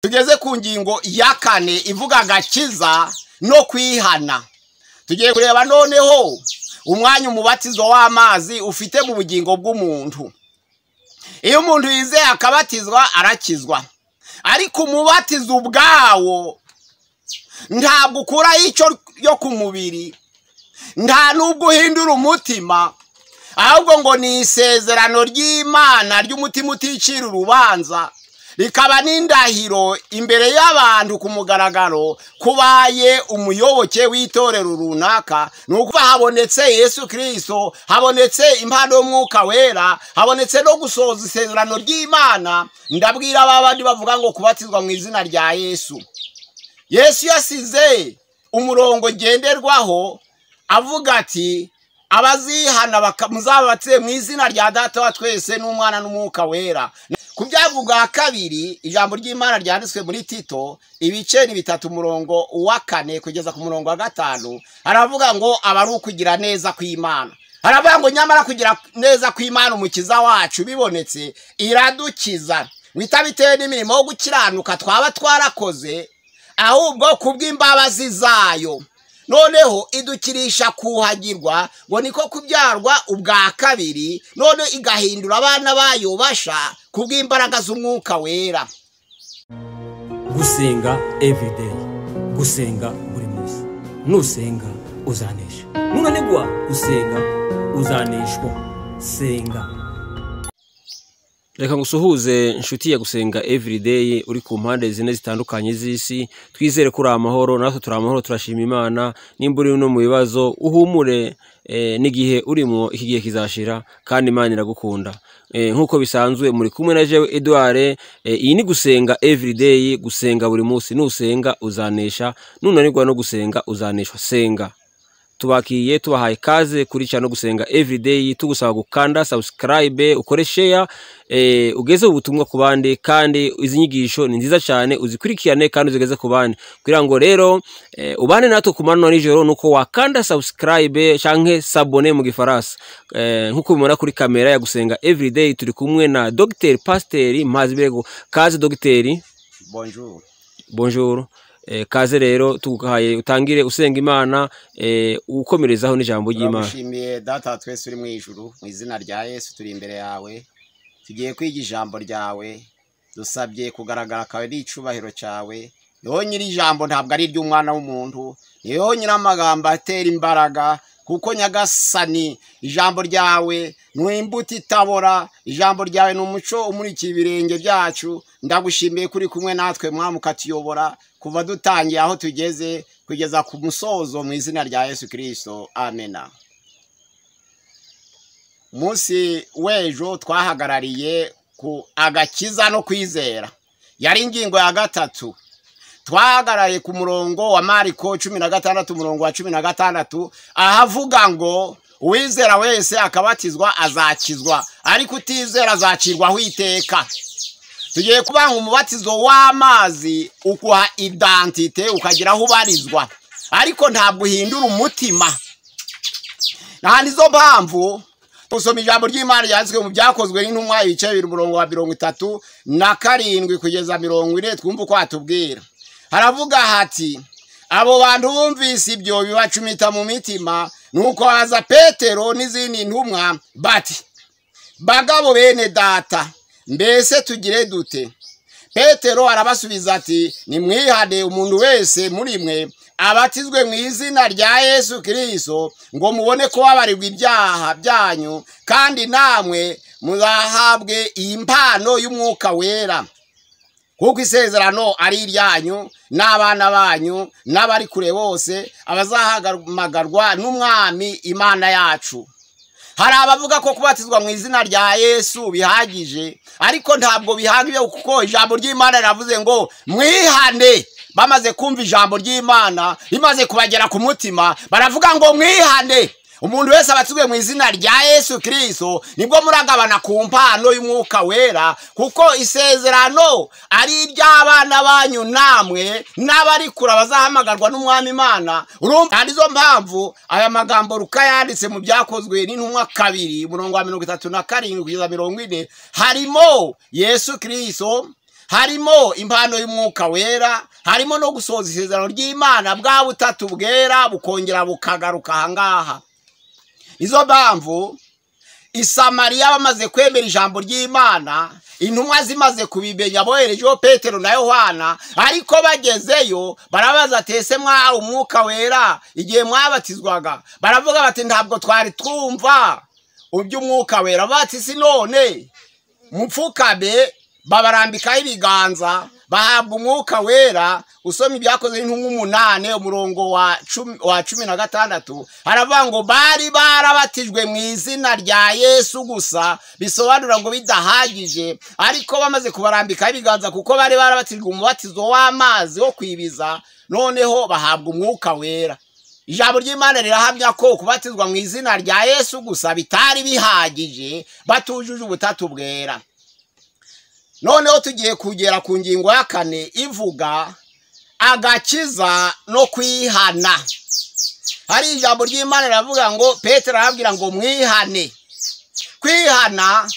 Tugeze ku ngingo ya kane ivuga agakiza no kwihana. Tugiye kureba noneho umwanya umubatizo w'amazi ufite mu bugingo bw'umuntu. Iyo umuntu yizeye akabatizwa arakizwa, ariko umubatizo ubwawo ntabwo ukuraho icyo yo ku mubiri, nta nubwo uhindura umutima, ahubwo ngo ni isezerano ry'Imana ry'umutima uticira urubanza, rikaba n'indahiro imbere y'abantu ku mugaragaro kubaye umuyoboke w'itorero runaka. Ni ukuvuga habonetse Yesu Kristo, habonetse impano y'Umwuka Wera, habonetse no gusohoza isezerano ry'Imana. Ndabwira abandi bavuga ngo kubatizwa mu izina rya Yesu. Yesu yasize umurongo ngenderwaho avuga ati abazihana muzabatse mu izina rya Data wa twese n'Umwana n'Umwuka Wera. Ku byavuga kabiri, ijambo ry'Imana ryanditswe muri Tito ibice ni 3 umurongo wa 4 kugeza ku murongo wa 5, haravuga ngo abari ukugira neza kw'Imana. Haravuga ngo nyamara kugira neza kw'Imana umukiza wacu bibonetse iradukiza, witabitewe n'imirimo yo gukiranuka twaba twarakoze, ahubwo kubw'imbabazi zayo. Noneho idukirisha kuhagirwa ngo niko kubyarwa ubwa kabiri, none igahindura abana bayo basha kubw'imbaraga z'Umwuka Wera. Gusenga everyday, gusenga buri munsi. Nusenga uzanesha, nunanigwa gusenga uzaneshwa. Senga. Reka ngusuhuze inshuti ya Gusenga Everyday uri ku mpande zine zitandukanye z'isi. Twizere ko uri amahoro, natwe turi amahoro, turashima Imana. Nimba uri no mu bibazo uhumure, n'igihe urimo iki gihe kizashira kandi Imana iragukunda. Nkuko bisanzwe muri kumwe na jewe Edouard. Iyi ni Gusenga Everyday, gusenga buri munsi. Nusenga uzanesha, nunanirwa no gusenga uzaneshwa. Senga. Tubakiye tubahaye kaze kuri channel Gusenga Everyday, tugusaba gukanda subscribe, ukore share, ugeze ubutumwa ku bandi, kandi izi nyigisho ni nziza cyane, uzikurikirane kandi uzigeze ku bandi, kugira ngo rero ubane natwe ku manywa nijoro. Nuko wakanda subscribe canke s'abonner mu gifaransa. Nkuko bimona kuri kamera ya Gusenga Everyday, turi kumwe na Dr Pasteur Mpazibirego. Kaze Dr. Bonjour. Bonjour. Kaze rero tuguhaye utangire usenga Imana, ukomerezaho n'ijambo ry'Imana. Turagushimiye Data twese uri mu ijuru, mu izina rya Yesu turi imbere yawe, tugiye kwiga ijambo ryawe, dusabye kugaragara kawe n'icubahiro cyawe. Niho nyiri ijambo, ntabwo ari iry'umwana w'umuntu, niho nyiri amagambo atera imbaraga, kuko Nyagasani ijambo ryawe ni imbuto itabora, ijambo ryawe ni umuco umurikiye ibirenge byacu. Ndagushimiye kuri kumwe natwe Mwami, ukatuyobora kuva dutangiye aho tugeze kugeza ku musozo, mu izina rya Yesu Kristo, amena. Munsi w'ejo twahagarariye ku agakiza no kwizera, yari ingingo ya 3. Twahagarariye ku murongo wa Mariko 16 umurongo wa 16, ahavuga ngo uwizera wese akabatizwa azakizwa, ariko utizera azacirwaho iteka. Tugiye kubanga umubatizo w'amazi ukuha identite, ukagira aho ubarizwa, ariko ntabwo uhindura umutima. Nta nizo mpamvu usoma ijambo ry'Imana ryanditswe mu Byakozwe n'Intumwa ibice 2 umurongo wa 37 kugeza 40, twumva uko atubwira. Haravuga hati abo bantu bumvise ibyo bibacumita mu mitima, nuko haza Petero n'izindi ntumwa bati bagabo bene data, mbese tugire dute? Petero arabasubiza ati nimwihane umuntu wese muri mwe abatizwe mu izina rya Yesu Kristo, ngo mubone ko babarirwa ibyaha byanyu, kandi namwe muzahabwe impano y'Umwuka Wera, kuko isezerano ari iryanyu n'abana banyu n'abari kure bose, abazahamagarwa n'Umwami Imana yacu. Hari abavuga ko kubatizwa mu izina rya Yesu bihagije, ariko ntabwo bihagije, kuko ijambo ry'Imana riravuze ngo mwihane. Bamaze kumva ijambo ry'Imana rimaze kubagera ku mutima, baravuga ngo mwihane. Umuntu wese abatizwe mu izina rya Yesu Kristo, nibwo muragabana ku mpano y'Umwuka Wera, kuko isezerano ari iry'abana banyu namwe n'abari kure abazahamagarwa n'Umwami Imana. Urumva nizo mpamvu aya magambo Luka yanditse mu Byakozwe n'Intumwa 2 umurongo wa 37 kugeza 40, harimo Yesu Kristo, Harimo impano y'umwuka wera, harimo no gusohoza isezerano ry'Imana bwa butatu bwera bukongera bukagaruka ahangaha. Izo mpamvu Isamariya bamaze kwemera ijambo ry'Imana, intumwa zimaze kubimenya boherejeho Petero na Yohana, ariko bagezeyo barabaza ati ese mwahawe umwuka wera igihe mwabatizwaga? Baravuga bati ntabwo twari twumva iby'umwuka wera. Bati si none mupfukame, babarambikaho ibiganza bahabwa umwuka wera. Usoma ibyakozwe n'intumwa 8 umurongo wa 16 haravuga ngo bari barabatijwe mu izina rya Yesu gusa, bisobanura ngo bidahagije, ariko bamaze kubarambikaho ibiganza kuko bari barabatijwe umubatizo w'amazi wo kwibiza, noneho bahabwa umwuka wera. Ijambo ry'Imana rirahamya ko kubatizwa mu izina rya Yesu gusa bitari bihagije batujuje ubutatu bwera. Noneho tugiye kugera ku ngingo ya 4 ivuga agakiza no kwihana. Hari ijambo ry'Imana riravuga ngo Petero arababwira ngo mwihane. Kwihana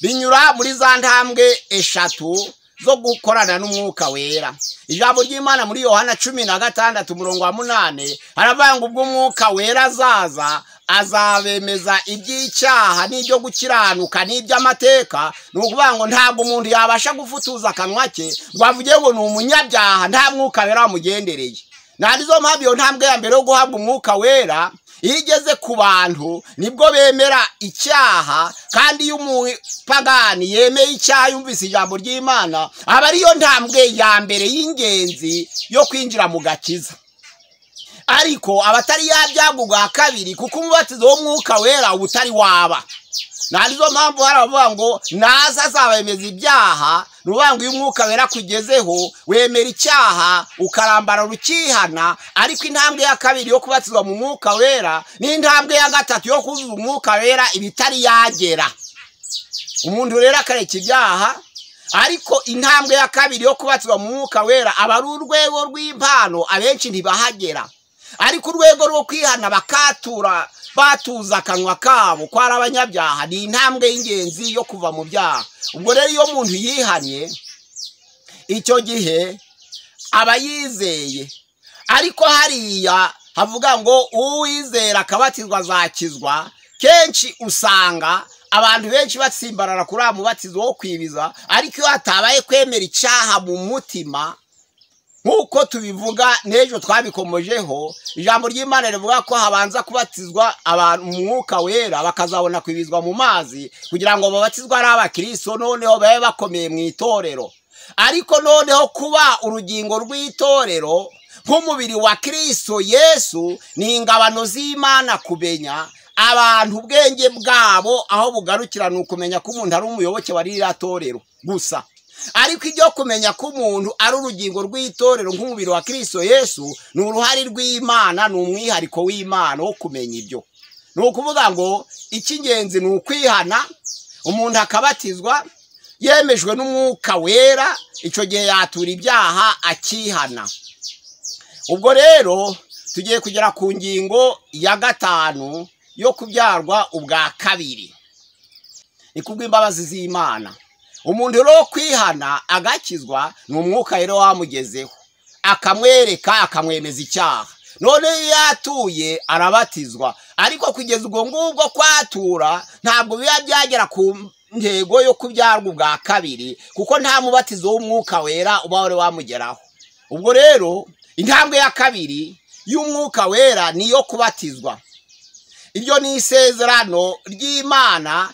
binyura muri za ntambwe 3 zo gukorana n'umwuka wera. Ijambo ry'Imana muri Yohana 16 umurongo wa 8 haravuga ngo ubwo umwuka wera azaza azabemeza iby'icyaha n'ibyo gukiranuka n'iby'amateka. Ni ukuvuga ngo ntabwo umuntu yabasha gufutuza akanwa ke ngo avuge ngo ni umunyabyaha nta mwuka wera wamugendereye. Narizo mpamvu iyo ntambwe ya mbere yo guhabwa umwuka wera iyo igeze ku bantu nibwo bemera icyaha, kandi iyo umupagani yemeye icyaha yumvise ijambo ry'Imana aba ariyo ntambwe ya mbere y'ingenzi yo kwinjira mu gakiza. Ariko abatari yabyago bwa kabiri, kuko umubatizo w'umwuka wera ubutari waba. Narizo mpamvu haravuga ngo naza azabemeza ibyaha. Nuvuga ngo iyo umwuka wera kugezeho wemera icyaha ukarambara rukihana, ariko intambwe ya kabiri yo kubatizwa mu mwuka wera n'intambwe ya gatatu yo kuzuza umwuka wera ibitari yagera. Umuntu rero akareka ibyaha, ariko intambwe ya kabiri yo kubatizwa mu mwuka wera aba ari urwego rw'impano, abenshi ntibahagera. Ariko urwego rwo kwihana bakatura batuza akanwa kabo ko ari abanyabyaha ni intambwe y'ingenzi yo kuva mu byaha. Ubwo rero iyo umuntu yihanye icyo gihe aba yizeye. Ariko hariya havuga ngo uwizera akabatizwa azakizwa. Kenshi usanga abantu benshi batsimbarara kuri aya mubatizo wo kwibiza, ariko iyo hatabaye kwemera icyaha mu mutima nk'uko tubivuga n'ejo twabikomojeho, ijambo ry'Imana rivuga ko habanza kubatizwa abantu mu mwuka wera bakazabona kwibizwa mu mazi kugira ngo babatizwe ari abakristo, noneho babe bakomeye mu itorero. Ariko noneho kuba urugingo rw'itorero nk'umubiri wa Kristo Yesu ni ingabano z'Imana kumenya abantu ubwenge bwabo aho bugarukira, ni ukumenya ko umuntu ari umuyoboke wa ririya torero gusa. Ariko ibyo kumenya ko umuntu ari urugingo rw'itorero nk'umubiri wa Kristo Yesu ni uruhare rw'Imana, ni umwihariko w'Imana wo kumenya ibyo. Ni ukuvuga ngo icy'ingenzi ni ukwihana, umuntu akabatizwa yemejwe n'umwuka wera, icyo gihe yatura ibyaha akihana. Ubwo rero tugiye kugera ku ngingo ya 5 yo kubyarwa ubwa kabiri. Ni kubw'imbabazi z'Imana. Umuntu rero kwihana agakizwa ni umwuka rero wamugezeho akamwereka akamwemeza icyaha, none yatuye arabatizwa. Ariko kugeza ubwo ngubwo kwatura ntabwo biba byagera ku ntego yo kubyarwa ubwa kabiri, kuko nta mubatizo w'umwuka wera uba wari wamugeraho. Ubwo rero intambwe ya kabiri y'umwuka wera niyo kubatizwa. Iryo ni isezerano ry'Imana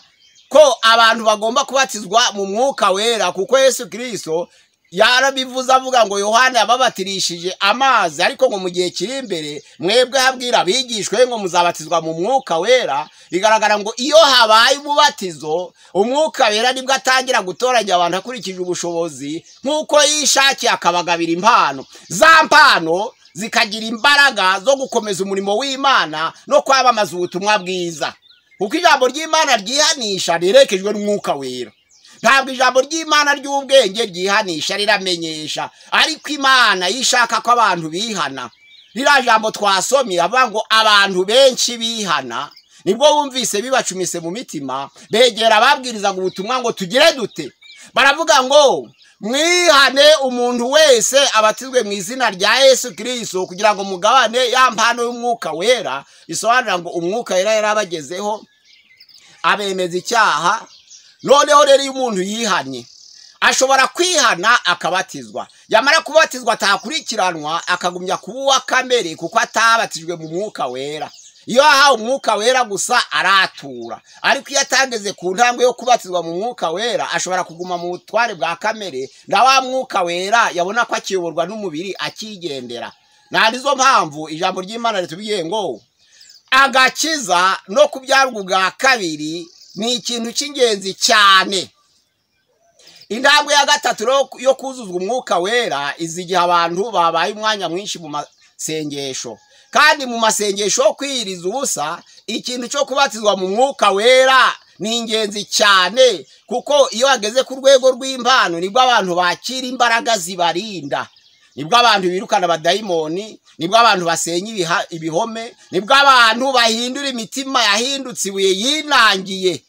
ko abantu bagomba kubatizwa mu mwuka wera, kuko Yesu Kristo yarabivuze avuga ngo Yohana yababatirishije amazi, ariko ngo mu gihe kiri imbere mwebwe habwira abigishwe ngo muzabatizwa mu mwuka wera. Bigaragara ngo iyo habaye umubatizo umwuka wera nibwo atangira gutoranya abantu akurikije ubushobozi nk'uko yishakiye, akabagabira impano. Za mpano zikagira imbaraga zo gukomeza umurimo w'Imana no kwamamaza ubutumwa bwiza, kuko ijambo ry'Imana ryihanisha rirekejwe n'umwuka wera. Ntabwo ijambo ry'Imana ry'ubwenge ryihanisha, riramenyesha. Ariko Imana yishaka ko abantu bihana. Ririya jambo twasomye avuga ngo abantu benshi bihana, nibwo bumvise bibacumise mu mitima, begera ababwirizaga ubutumwa ngo tugire dute? Baravuga ngo Mwihane umuntu wese abatizwe mu izina rya Yesu Kristo kugira ngo mugabane ya mpano y'umwuka wera. Bisobanura ngo umwuka wera yarabagezeho abemeza icyaha. Noneho rero iyo umuntu yihanye ashobora kwihana akabatizwa, yamara kubatizwa atakurikiranwa akagumya kuba uwa kamere kuko atabatijwe mu mwuka wera. Iyo ahawe umwuka wera gusa aratura, ariko iyo atageze ku ntambwe yo kubatizwa mu mwuka wera ashobora kuguma mu butware bwa kamere, na wa mwuka wera yabona ko akiyoborwa n'umubiri akigendera. Nizo mpamvu ijambo ry'Imana ritubwiye ngo agakiza no kubyarwa ubwa kabiri ni ikintu cy'ingenzi cyane. Intambwe ya gatatu yo kuzuzwa umwuka wera izi igihe abantu babaye umwanya mwinshi mu masengesho. Kandi mu masengesho yo kwiyiriza ubusa, ikintu cyo kubatizwa mu mwuka wera ni ingenzi cyane, kuko iyo bageze ku rwego rw'impano nibwo abantu bakira imbaraga zibarinda, nibwo abantu birukana abadayimoni, nibwo abantu basenya ibihome, nibwo abantu bahindura imitima yahindutse ibuye yinangiye,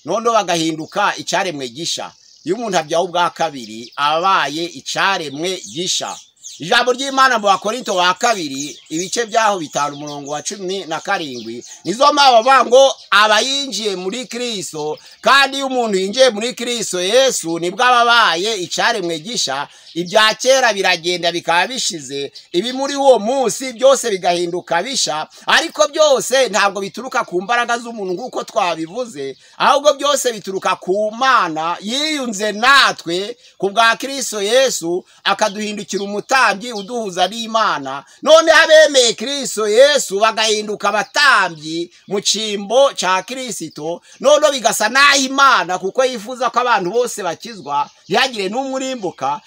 noneho bagahinduka icyaremwe gisha. Iyo umuntu abyawe ubwa kabiri abaye icyaremwe gisha. Ijambo ry'Imana mu Bakorinto wa kabiri ibice byaho 5 umurongo wa 17, nizo mpamvu bavuga ngo abayinjiye muri Kristo. Kandi iyo umuntu yinjiye muri Kristo Yesu nibwo ababaye icyaremwe gisha, ibya kera biragenda bikaba bishize, ibi muri uwo munsi byose bigahinduka bisha. Ariko byose ntabwo bituruka ku mbaraga z'umuntu nk'uko twabivuze, ahubwo byose bituruka ku Mana yiyunze natwe ku bwa Kristo Yesu, akaduhindukira umutambyi uduhuza n'Imana. None abemeye Kristo Yesu bagahinduka abatambyi mu cyimbo cya Kristo, none bigasa naho Imana, kuko yifuza ko abantu bose bakizwa ntihagire n'umwe urimbuka,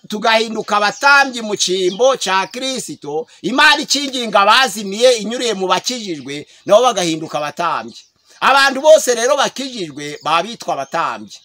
tugahinduka abatambyi mu cyimbo cya Kristo. Imana ikinginga abazimiye inyuriye mu bakijijwe, nabo bagahinduka abatambyi. Abantu bose rero bakijijwe baba bitwa abatambyi.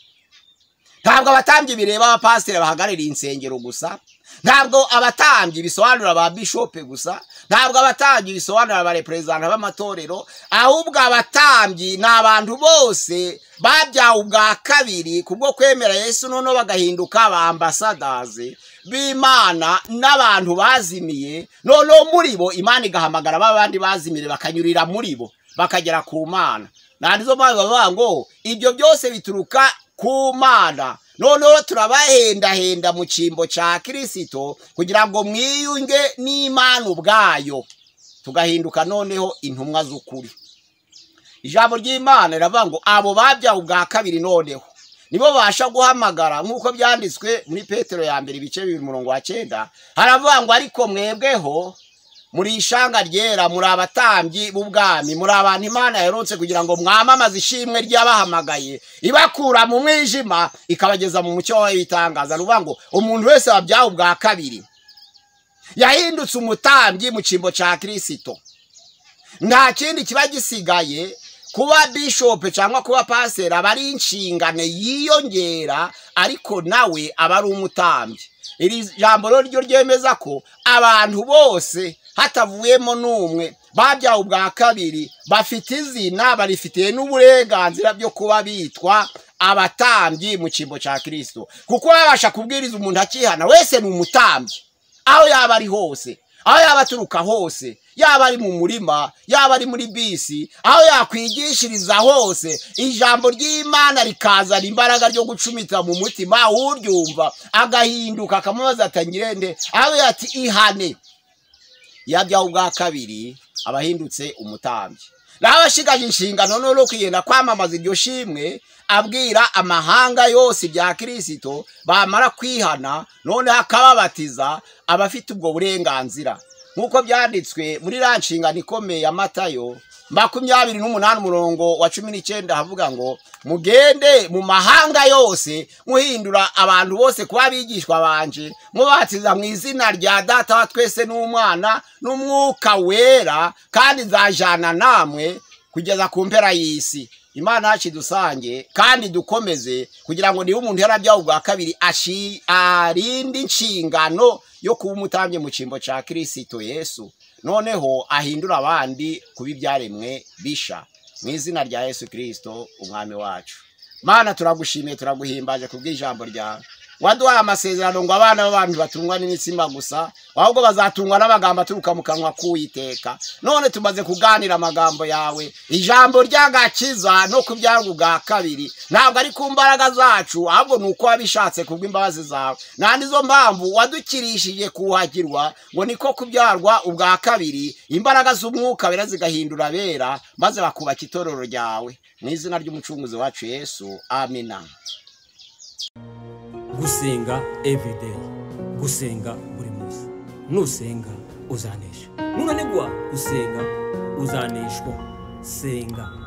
Ntabwo abatambyi bireba abapasiteri bahagarariye insengero gusa, ntabwo abatambyi bisobanura ba bishope gusa, ntabwo abatambyi bisobanura abareperezanta b'amatorero, ahubwo abatambyi ni abantu bose babyawe ubwa kabiri kubwo kwemera Yesu, noneho bagahinduka ba ambasadazi b'Imana n'abantu bazimiye. Noneho muri bo Imana igahamagara abandi bazimire bakanyurira muri bo bakagera ku Mana. Nizo mpamvu bavuga ngo ibyo byose bituruka ku Mana. Noneho turabahendahenda mu cyimbo cya Kristo kugira ngo mwiyunge n'Imana ubwayo, tugahinduka noneho intumwa z'ukuri. Ijambo ry'Imana riravuga ngo abo babyawe ubwa kabiri noneho nibo babasha guhamagara, nk'uko byanditswe muri Petero ya mbere ibice 2 umurongo wa 9, haravuga ngo ariko mwebweho muri ishanga ryera, muri abatambyi b'ubwami, muri abantu Imana yaronse kugira ngo mwamamaze ishimwe ry'abahamagaye, ibakura mu mwijima ikabageza mu mucyo w'ibitangaza. Ruvuga ngo umuntu wese wabyawe ubwa kabiri yahindutse umutambyi mu cyimbo cya Kristo. Nta kindi kiba gisigaye kuba bishop cyangwa kuba pastor, aba ari inshingano yiyongera, ariko nawe aba ari umutambyi. Iri jambo ryo ryemeza ko abantu bose hatavuyemo n'umwe babyawe ubwa kabiri bafite izina, barifitiye n'uburenganzira byo kuba bitwa abatambyi mu cyimbo cya Kristo. Kuko babasha kubwiriza umuntu akihana wese ni umutambyi, aho yaba ari hose, aho yaba aturuka hose, yaba ari mu murima, yaba ari muri bisi, aho yakwigishiriza hose, ijambo ry'Imana rikazana imbaraga ryo gucumita mu mutima uryumva agahinduka, akamubaza atangirende, aho yati ihane. Yabyawe ubwa kabiri abahindutse umutambyi. Naho abashigaje inshingano no kugenda kwamamaza iryo shimwe, abwira amahanga yose ibya Kristo, bamara kwihana noneho akababatiza, abafite ubwo burenganzira. Nk'uko byanditswe muri ra nshingano ikomeye ya Matayo 28 umurongo wa 19, havuga ngo mugende mu mahanga yose muhindura abantu bose kuba abigishwa banje, mubatiza mu izina rya Data wa twese n'Umwana n'Umwuka Wera, kandi nzajana namwe kugeza ku mpera y'isi. Imana yacu dusange kandi dukomeze, kugira ngo niba umuntu yarabyawe ubwa kabiri arinde inshingano yo kuba umutambyi mu cyimbo cya Kristo Yesu, noneho ahindura abandi kuba ibyaremwe bisha, mu izina rya Yesu Kristo umwami wacu. Mana turagushimiye, turaguhimbaje kubw'ijambo ryawe. Waduhaye amasezerano ngo abana b'abantu batungwa n'imitsima gusa, ahubwo bazatungwa n'amagambo aturuka mu kanwa k'Uwiteka. None tumaze kuganira amagambo yawe, ijambo ry'agakiza no kubyarwa ubwa kabiri ntabwo ari ku mbaraga zacu, ahubwo ni uko wabishatse kubw'imbabazi zawe. Nta nizo mpamvu wadukirishije kuhagirwa ngo niko kubyarwa ubwa kabiri, imbaraga z'umwuka wera zigahindura abera, maze bakubaka itorero ryawe. Mu izina ry'umucunguzi wacu Yesu, amina. Gusenga everyday, gusenga buri munsi. Nusenga uzanesha, nunanigwa gusenga uzaneshwa. Senga.